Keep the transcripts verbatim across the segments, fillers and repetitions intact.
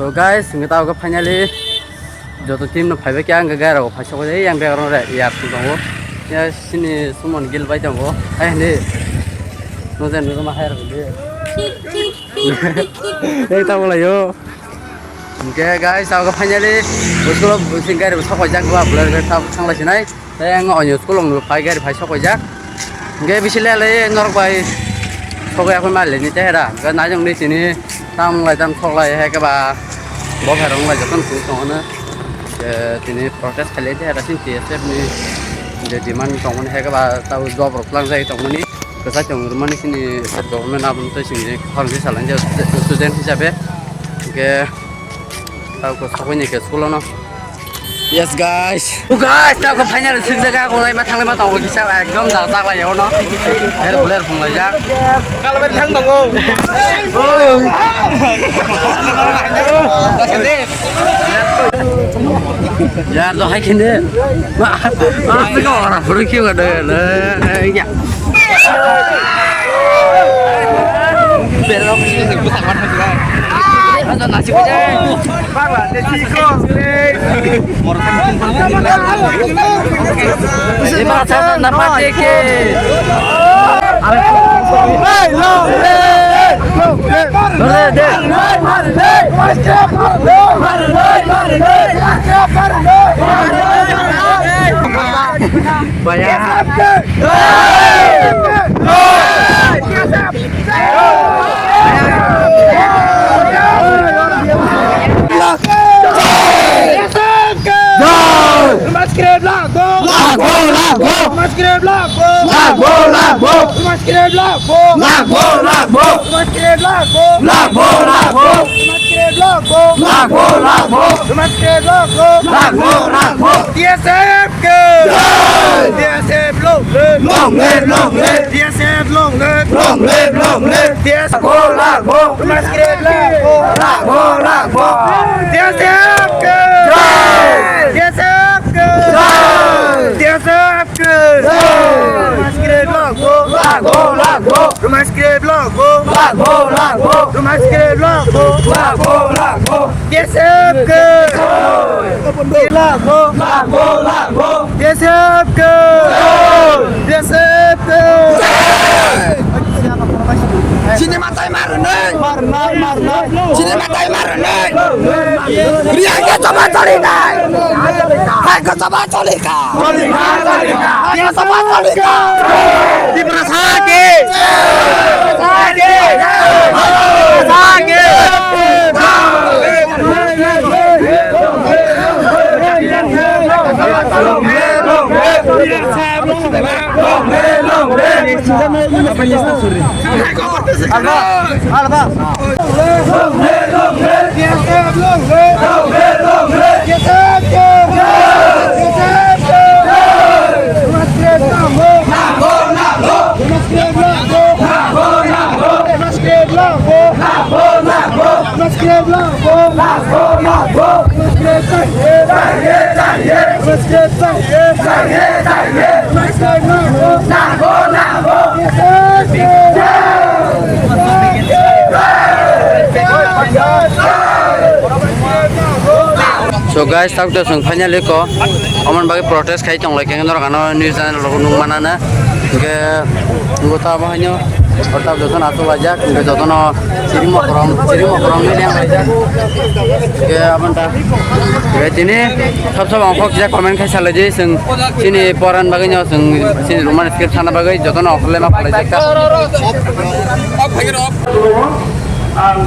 So guys, hingke tamo khe finally joto team no phaibai khe ang khe gari rok phai sokjak yang background re ya tongo. Ya sini Suman Gill bai tongo. Hai hindi. Nujai nujai ma hai rok di. Ei tamo lai yo. Hingke guys, tamo khe finally school o sing gari rok sokoijak ba bolero khe tamo thang lai sinai. Tei ang onyo school rok phai gari phai sokoijak. Hingke bisi le le norok bai sokoi akhoi ma le ni te hera. Hingke naijong ni tini tam lai tam sok lai hai khe ba bo hai rong lai joto no tong tong ano. Hingke tini protest khai lai te hera sin T S F ni je demand tong mani hai khe ba tabo job rok twlang jai tong mani. Kwchai tong rwmani sini government aboni tei sini khorang se salai jai student hisabe. Hingke tabo sokoi ni khe school o no. Yes guys. Oh guys, tamo khe finally sik jaga ko lai ma thang lai ma tongo kisa ekdom da da lai ono. Her buler phung lai jak. Kal bai thang tongo. Ya do hai khinde. Ma ma sik ora phuru ki ga de. Ya. T S F ke! Jai! T S F long live! Long live, long live! T S F long live! Long live, long live! T S F long live! Lakho, lakho! T S F ke! Jai! T S F ke! Jai! T S F ke! Jai! Lakho, lakho! Lakho, lakho! Lakho, lakho! Lakho, lakho! T S F ke! Lakho! Lakho, lakho! T S F ke! T S F ke! Chini matai marnai! Marnai, marnai! Chini matai marnai! Riya ke coba choli nai! Hai ke coba choli ka! Choli ka, choli ka! Hai ke coba choli ka! Tiprasa ke! Tiprasa ke! Tiprasa ke! So guys, tak to chwng finally ko oman bagwi protest khai tong lai khe norok ano news channel rok nung manana. Hingke nungo ta abo haino o ta jotono aswk laijak, hingke jotono chiri mokrom, chiri mokrom ni leng laijak. Hingke aboni ta, hingke tini sab sab ongkhok jak comment khai salai di, chwng chini poran bagwi no, chwng chini Roman script sana bagwi jotono ongkhorlai ma phalai jak ta. Ang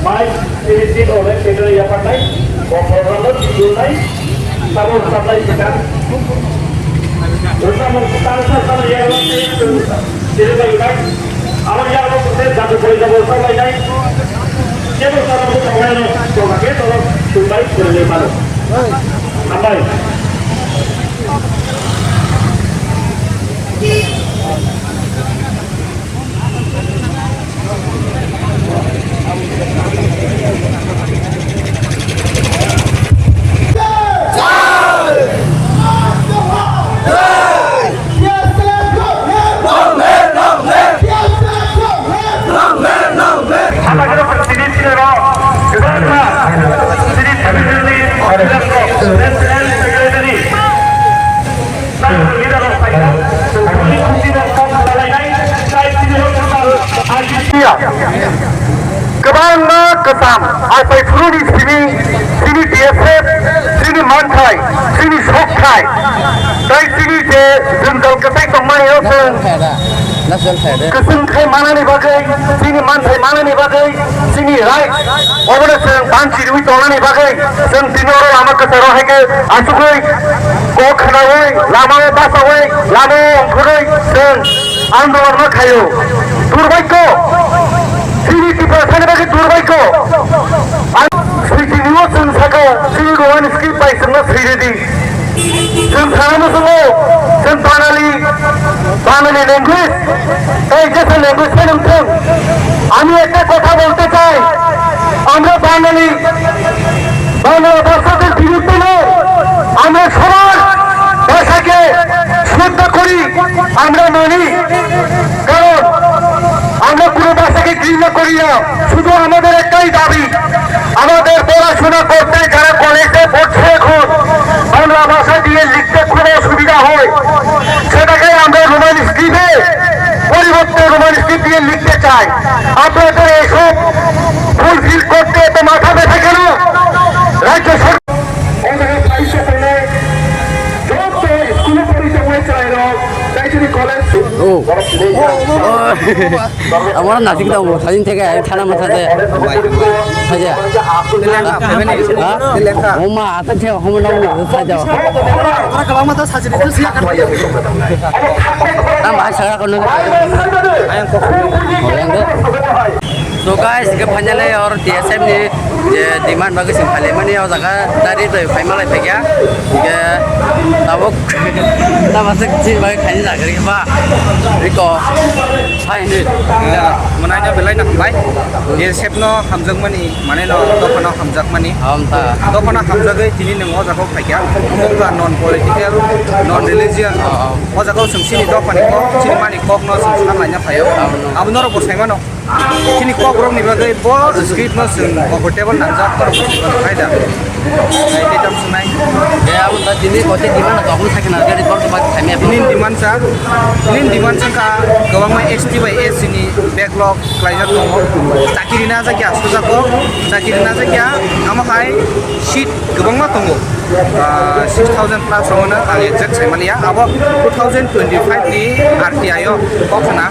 mai sini sini oleh kita yang pakai, kompor rambut, julai, sabun sampai sekarang. Bersama tangsa sama yang lain, sini bagi baik. Awak yang lain, saya jatuh boleh jatuh sampai naik. Dia bersama aku sampai naik, coba kita tolong, julai, julai baru. Sampai. Achai phuruni sini, sini D S F, sini manthai, sini sokthai, tei sini je jwngjal kwtai tongmani o chwng kwchwng khai manani bagwi, sini manthai manani bagwi, sini right obono chwng banchi rwi tongnani bagwi chwng tini oro lama kwcharo hai khe achugwi kok khnaui, lamao bachaui, lamao ongkhorwi chwng andolon ma khaio. Durbhagyo! Chini Tiprasani bagwi durbhagyo! Ang switini o chwng sakha, chini Roman script bai chwngno swiridi. Chwng sana muchungo, chwng Bangali, Bangali language, tei jesa language pheno wngthung. আমি একটা কথা বলতে চাই, আমরা বাঙালি, বাংলা ভাষাদের বিরুদ্ধে নয়, আমরা সবার ভাষাকে শ্রদ্ধা করি, আমরা মানি, কারণ আমরা কোনো ভাষাকে ঘৃণা করি না। শুধু আমাদের একটাই দাবি, আমাদের পড়াশোনা করতে যারা কলেজে পড়ছে এখন, বাংলা ভাষা দিয়ে লিখতে কোনো অসুবিধা হয়, সেটাকে আমরা রোমান স্ক্রিপ্টে পরিবর্তে রোমান স্ক্রিপ্ট দিয়ে লিখতে চাই। আপনাদের এইসব ফুলফিল করতে এত মাথা ব্যথা কেন? রাজ্য সরকার স্কুলে পড়ি সময় চাই রক, তাই যদি college Oh. Amora nasik dong, sajin tege, thana ma saje. Saja. Ha? Oma, ata the, hom dong, saja. Tam bahai sara kono. So guys, ke finally or T S M ni je demand bagwi sing phalimani o jaga dari bai phaima lai phaikya. Ke tabuk ta masuk si bagwi khaini jagari ba. Riko. Hai ni. Manaino belai na hambai. T S F no hamjakmani, mane no dophano hamjakmani. Am ta. Dophano hamjagwi tini nwng o jaga o phaikya. Omo wngkha non political, non religion. O jaga o chwng chini dophani kok, chini mani kok no chwng swkang laina phaio. Abo norok bo sai mano. Chini kok rok ni bagwi bo script no chwng comfortable nangjak norok bo sai mano, hai da. Tei tei tam sunai. Tei abo da tini kote demand rok tong sakhe na gari kok bak sai me. Tini demand sa, tini demand sa ka kwbangma S T bai S C ni backlog khlaijak tongo. Chakiri na jakya sujak o, chakiri na jakya, amo hai seat kwbangma tongo. Ah, six thousand plus tongo na, ang exact sai maliya. Abo two thousand twenty-five ni R T I o kok khna.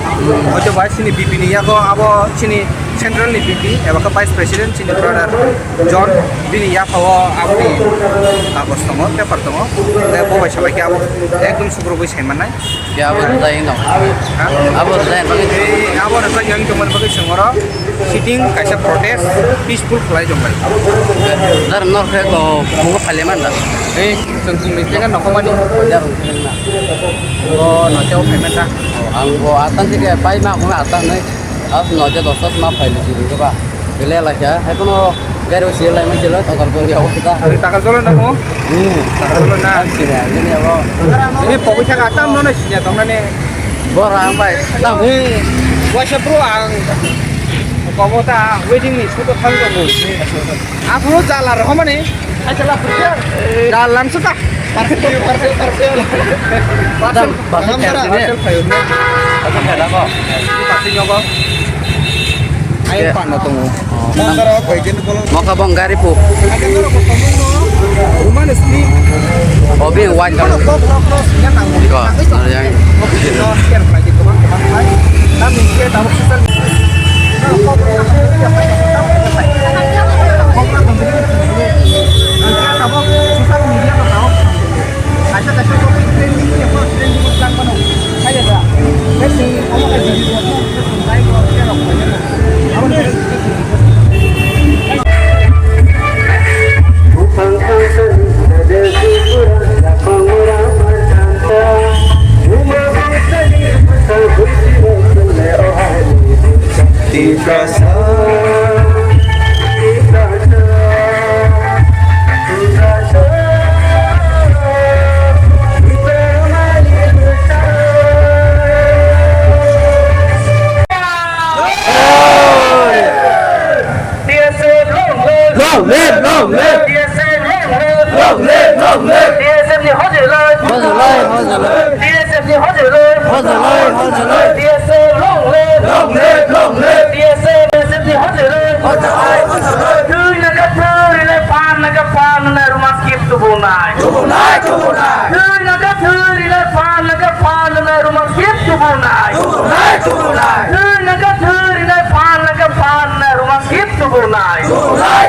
Hoito bai chini B P ni yago abo chini central ni B P eba khe vice president chini brother John bini yapha o aboni kagoz tongo, paper tongo. Tei bo bai salai khe abo ekdom sukrubui sai mannai. Ya, abo rwjai wng tong. Ha? Abo rwjai wng bagwi. Tei abo rwjai wng tongmani bagwi chwng oro sitting kaisa protest peaceful khlai tong bai. Dar nor khe ko phungo phale man da. Ei, chwng chwng ni tengka nokhomani. Dar wng thang na. O, no teo phai man da. Ang bo atan thik pai ma khung atan nai. As noja dosta ma phai lu chiri ba. Bele la kya? Hai kono gari o sila ma chila takal ko ya wata. Takal cholo na mo? Hmm. Takal cholo na. Ang sila, ini apa? Ini pokok saya kata mana sih ya tong na ne? Bora ang bai. Tam. Wasa bro ang. Komo ta wedding ni photo thang ko mo. Aku jalar ho mane. Jalan suka. Parcel, parcel, parcel. Parcel, parcel, parcel. Parcel nyogo. Ayo pan na tongo. Moka bong gari pu. Rumah ni sini. Obi white color. Ko, yang. Tiprasa, Tiprasa, Tiprasa, Tiprasa. T S F long live! Long live, long live! T S F long live! Long live, long live! T S F ni hojai lai! Hojai lai, hojai lai! T S F ni hojai lai! Hojai lai, hojai lai! T S F long live! Long live, long live! T S F, T S F ni hojai lai! Hojai lai, hojai lai!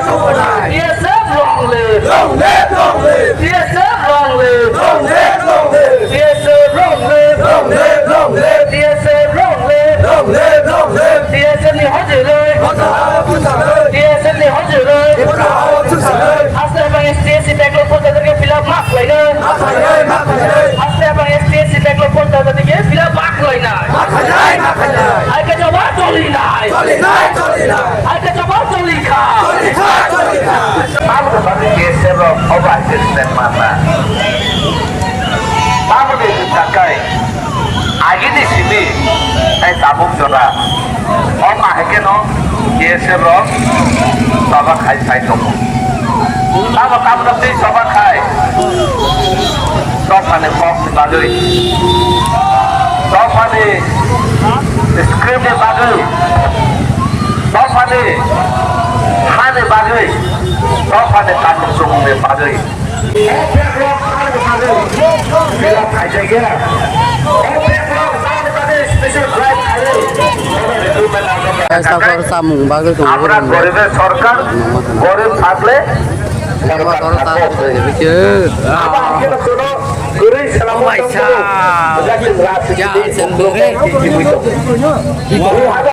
T S F long live! Long live, long live! T S F long live! Long live, long live! T S F long live! Long live, long live! T S F long live! Long live, long live! T S F ni hojirwi! T S F ni hojirwi! Haste bang S T S C backlog post tajarkhe fill up ma khlainai! Haste bang S T S C backlog post tajarkhe fill up ma khlainai! Hai khe jawab choli nai! Hai khe jawab choli kha! Abo ni bagwi T S F rok obo hai khe step manna. Abo ni takai agini simi tei tabuk jora. O ma hai kheno T S F rok choba khai phai tongo. Abo tabuk tei choba khai. Dophani kok ni bagwi, dophani script ni bagwi, dophani ha ni bagwi, dophani kanun chumung ni bagwi. O bag rok ani bagwi mela phaijak ya. O bag rok ani bagwi special drive khlaiwi. Guys, tabuk samung bagwi tongo. Amra goribe sorkar, gorib thakle Abo toro ta thakbose. Abo haikhe kheno kwrwi salamo tongthok.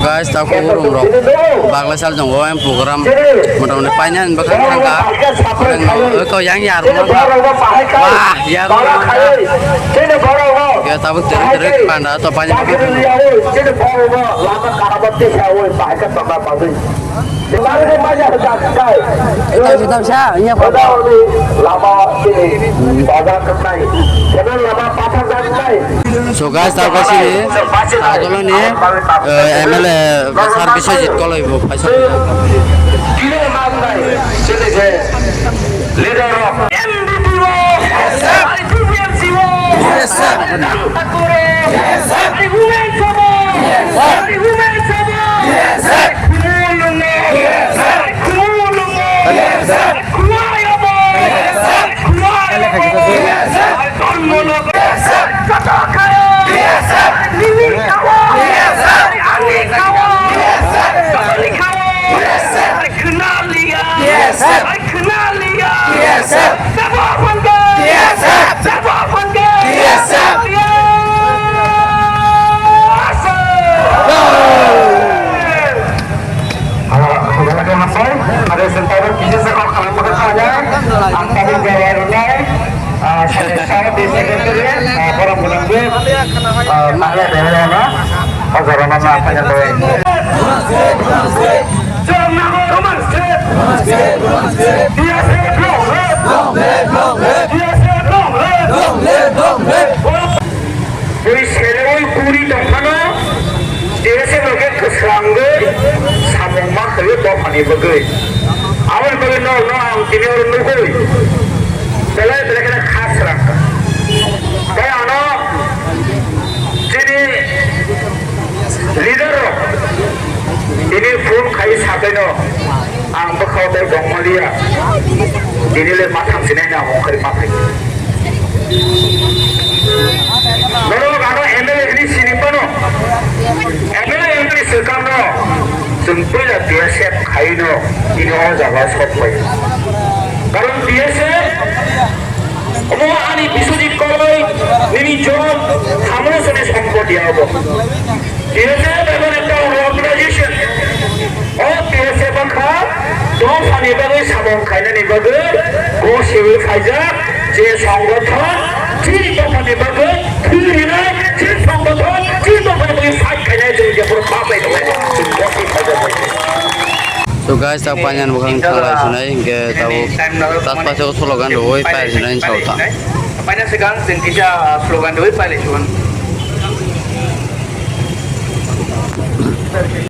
Guys, ta khubur rok. Bagla sal jong o em program. Mota mota paina ni bwkhak thangkha. Ko yang yar ma. Wah, yar ma. Ya tabuk tere tere panda to paina. Lama karabati sa oi bahai ka tama bagwi. Tamsa, tamsa, iya, Pak. So guys, ta khe sini agolo ni, eh, M L A Sir Biswajit Koloi bo paisa. Leader of M D P O, I P P M C O, Yes, sir. Yes, sir. Yes, sir. Yes, sir. Yes, sir. Bui seroi kuri tongphano T S F rok khe kwsrangwi samung ma khaio dophani bagwi. Aboni bagwi norokno ang tini oro nugwi belai belai kheno kha srangkha. Tei ano chini leader rok tini phone khai sakaino ang bwkhao tei dongmaliya. Tini le ma thang sinai na hongkhari ma phai. Norok ano M L A ni sini pano. M L A ni swkang no. Chwng puila T S F khai no. Tini o jaga sok pai. Karon T S F omo ani Biswajit Koloi nini jon thamlo sani sompoti abo. T S F emon ekta organization. O T S F wngkha dophani bagwi samung khainani bagwi gosiwi khaijak je songothon, chini dophani bagwi thwi rinai, chini songothon, chini dophani bagwi fight khainai chwng jephuru papai tongo, chwng gosiwi khaijak bai. So guys, tak panyan bukhang thanglai sinai, hingke tabuk tas paisa o slogan rwui pair sinai sao ta. Paina swkang chwng kisa slogan rwui pailai suan.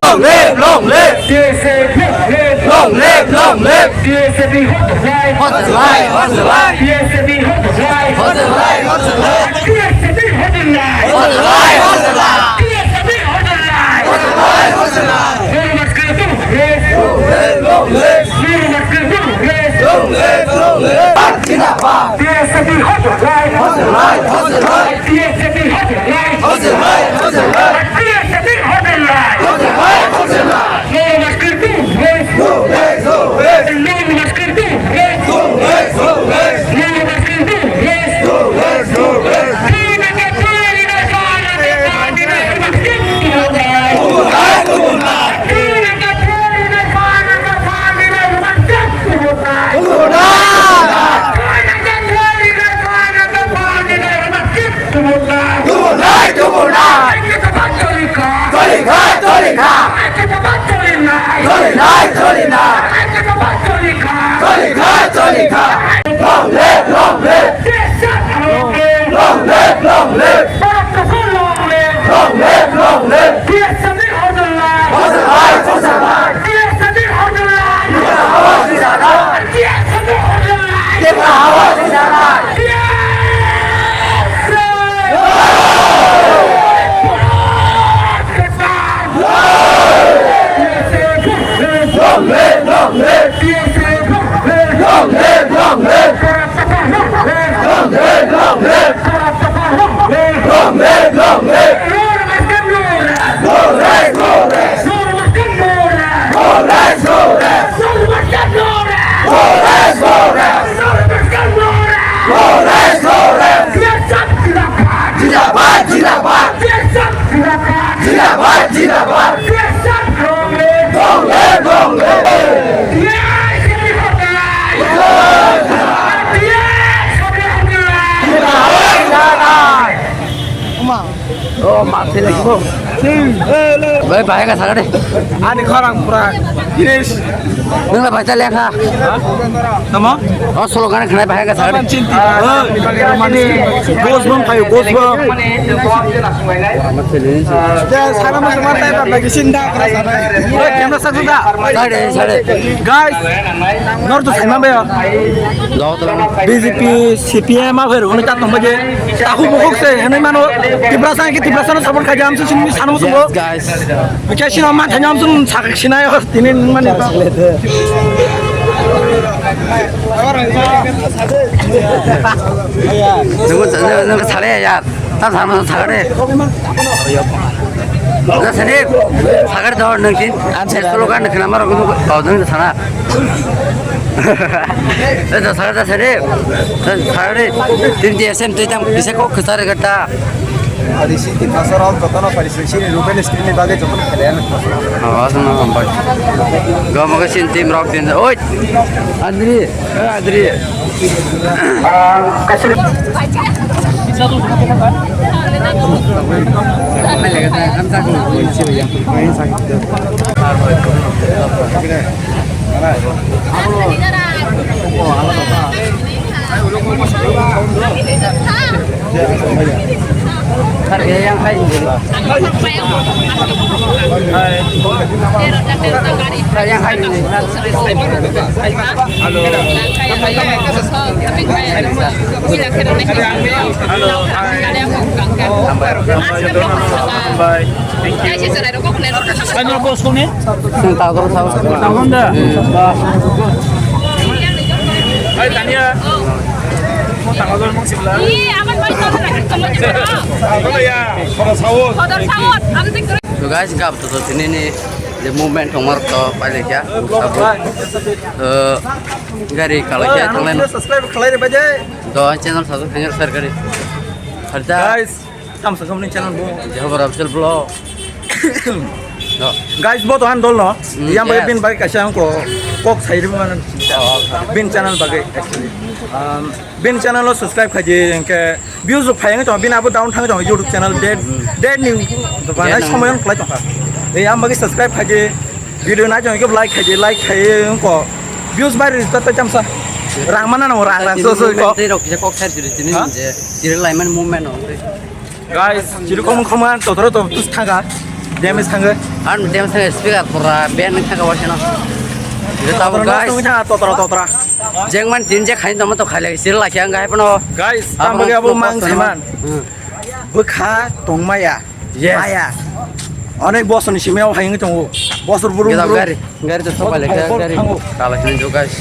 Long live, long live. T S F long live. Long live, long live. T S F ni hot line. Hot line, hot line. T S F ni hot line. Hot line, hot line. T S F ni hot line. Hot line, hot line. T S F ni hot line. Hot line, hot line. Long live, long live. Long live, long live. Long live, long live. T S F ni hot line. Hot line, hot line. T S F ni hot line. Hot line, hot line. T S F ni hot line. Hot line, hot line. Long live, long live. Long live, long live. Ai, choli na. Choli kha. Choli kha, choli kha. Long live, long live. Long live, long live. Long live, long live. Long live, long live. Long live, long live. Long live, long live! Long live, long live! Long live, long live! No rest, no rest! No rest, no rest! No rest, no rest! No rest, no rest! No rest, no rest! No rest, no rest! Zindabad, zindabad! Zindabad, zindabad! Long live, long live! Oh, ma, sila ko. Bai, bai, ka sagade. Ani khorang pura finish. Nang bai ta lekha. Tamo? Oh, solo gana khnai bai, ka sagade. Ghost bomb khayo, ghost bomb. Ya, sana mo sumar tai ba, bagi sinda kra sana. Oi, camera saksa da. Sagade, sagade. Guys, nor to saima bai. B J P, C P M a phai rwgwno chatong bai je. Takhuk bukhuk se hwnwi mano, Tiprasa hwnkhe Tiprasano support khaidi, amsuk simi sano muchungo. Yes, guys. Hwnkhe sino manthani amsuk saksinai hor tini mani. Nunggu, nunggu, nunggu sale ya, yar. Tam sama sagare. Da sani sagare dor nung tin. An salo kan kena mar ko dor nung sana. Da sagare da sani. Da sagare. Tin dia sem tu tam bisa kok kesar kata. Hari sini pasar al kotona hari sini ruben screen ni bagai jokon kalian. Oh, sama sampai. Gak mau ke sini tim rock tin. Oi. Andri, eh, Andri. Hello, hi. Bye. Thank you. Ano boss ko ni? Sing tago sa. Honda. Hai, Tania. Mo tangador mong sibla. Iya, aman balik tahu lagi sama juga. Ano ya? Para sawot. Kodor sawot, ang tik. So guys, gap to to sini ni the movement tomar to paile kya? Abu, eh, gari kala kya thanglen. Subscribe khalai re baje. Do channel subscribe share kari. Harta. Guys, Tam sa kamni channel bo. Jehobor Official Vlog. No. Guys, bo to han dol no. Mm, yang bagai yes. Bin bagai kaisa ang ko kok sai ri man. Oh, oh. Bin channel bagai actually. Um, bin channel lo subscribe khaji engke views rok phai ang tong bin abo down thang tong YouTube channel dead dead ni to ba nai somoy ang khlai tong kha. Ei ang bagai subscribe khaji video nai tong like khaji like khai ang ko views bai ri ta ta chamsa. Rang mana no rang rang so so ko. Tei rok kisa kok sai ri tini je. Siri laiman movement no. Guys, chiri khomung khomung totoro to tus thanga. Damage thanga. An damage thanga speaker pura band thanga wasino. Totoro guys. Totoro totoro. Jeng man tin je khain tamo to khaile siri lakhi ang gai pano. Guys, tam bagi abo mang seman. Bwkha tongmaya. Yes. Maya. Onek bosor ni simi o hayung tongo. Bosor buru. Gari, gari to sopai le gari. Kala sini jo guys.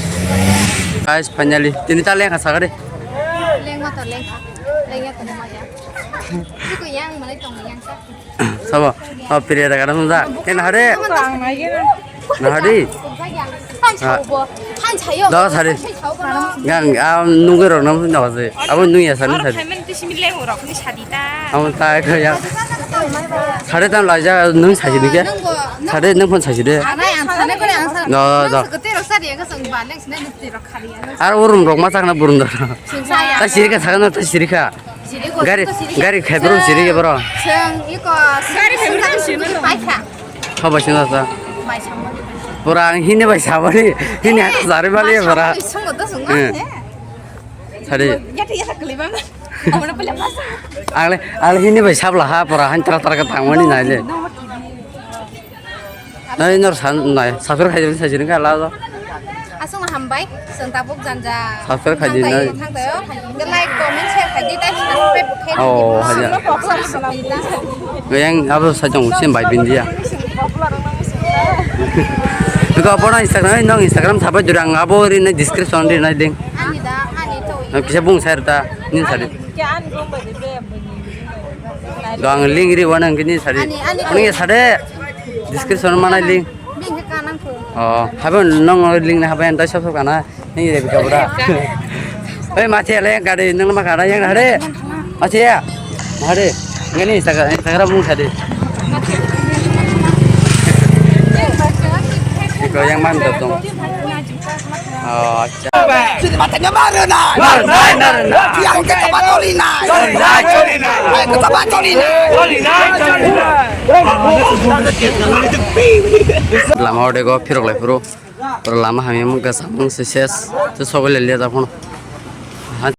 Guys, finally tini ta lengkha sagade. Lengma to lengkha. Lengya to maya. Biko yang malai tong yang sa. Sabo, oh, piriya daga dong da. Ken hare. Ang nai gena. Na hadi. Han chao bo. Han chayo. Da sare. Gang am nungge rok nam na hose. Abo nungya sani sare. Payment tu simi leng rok ni sadi ta. Amo ta ko ya. Sare tam la ja nung saji ni ke. Sare nung phone saji de. Anai ang sane kore ang sa. Da da. Kete rok sadi ka sang ba leng sine nung te rok khali ya. Ar urum rok ma chakna burung da. Ta sirika sakna ta sirika. Gari, gari khai bro siri ke bro. Seng iko gari khai bro siri no. Bai kha. Kha bai sing ta. Bai sam. Pura ang hini bai sabani, hini hata sari bali pura. Songgo to songgo. Eh. Sari. Yata yata kali bang. Amra pala pas. Ang le, ang le hini bai sabla ha pura han tara tara ka tangmani nai le. Nai nor san nai, subscribe khai jani sai jani ka la do. Asung hambai, sung tabuk janja. Subscribe khai jani nai. Thang tayo, thang tayo. Like, comment, share khai di, tai subscribe khai di. Oh, haja. Yang abo sa jong sin bai bin dia. Biko abo na Instagram, nong Instagram sabai jurang abo ri na description ri na ding. Ani da, ani to. Nang kisa bung sai ta, nin sari. Do ang link ri wana ang kini sari. Ani, ani. Ani sade. Description mana link. Link ka nang ko. Oh, habe nong link na habe antai sab sab kana. Ni re bika bra. Oi, mache le gari nang ma kana yang hade. Mache ya. Hade. Ngani Instagram, Instagram mung sade. Ko yang man dong. Oh, acha. Sini matanya baru na. Baru na, baru na. Yang kita batoli na. Choli na, choli na. Yang kita batoli na. Choli na, choli na. Lama ode go phirok lai phuru. Pura lama hamya mung ka samung se ses. Te sogole le da phone.